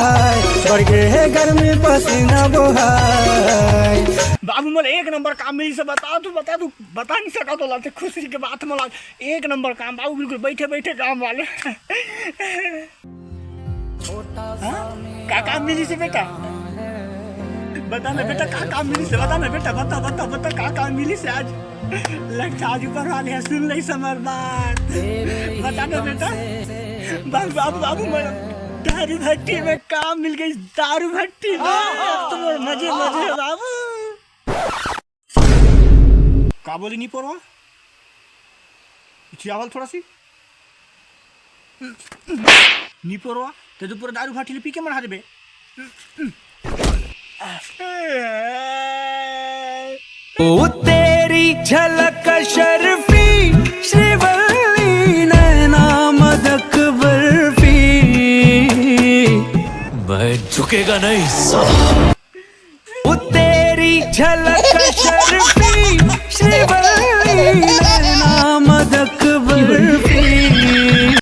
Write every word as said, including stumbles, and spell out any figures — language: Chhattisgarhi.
बढ़ गे हे गर्मी पसीना बोहाय। बाबू, मोला एक नंबर काम मिलिस हे, बता तू, बता तू, बता नहीं सका तो लाते खुशी के बात मोला। एक नंबर काम बाबू, बिल्कुल बैठे बैठे काम वाले। हाँ? का काम मिलिस हे बेटा? बता ना बेटा, का काम मिलिस हे? बता ना बेटा, बता, बता, बता, का काम मिलिस हे आज? लगता आज ऊपर वाले हे, सुन ले हमर बात। बता ना बेटा। बाबू, बाबू, बाबू, मैं दारू भट्टी में काम मिल गई, दारू भट्टी में। अब तो मोर मजे, मजे हे बाबू। का बोली निपोरवा? चियावल थोड़ा सी। निपोरवा, ते तो पूरा दारू भट्टी ल पी के मना देबे। ओ तेरी झलक शर्फी, श्रीवल्ली नैना मदक बर्फी। मैं झुकेगा नहीं साला। ओ तेरी झलक शर्फी।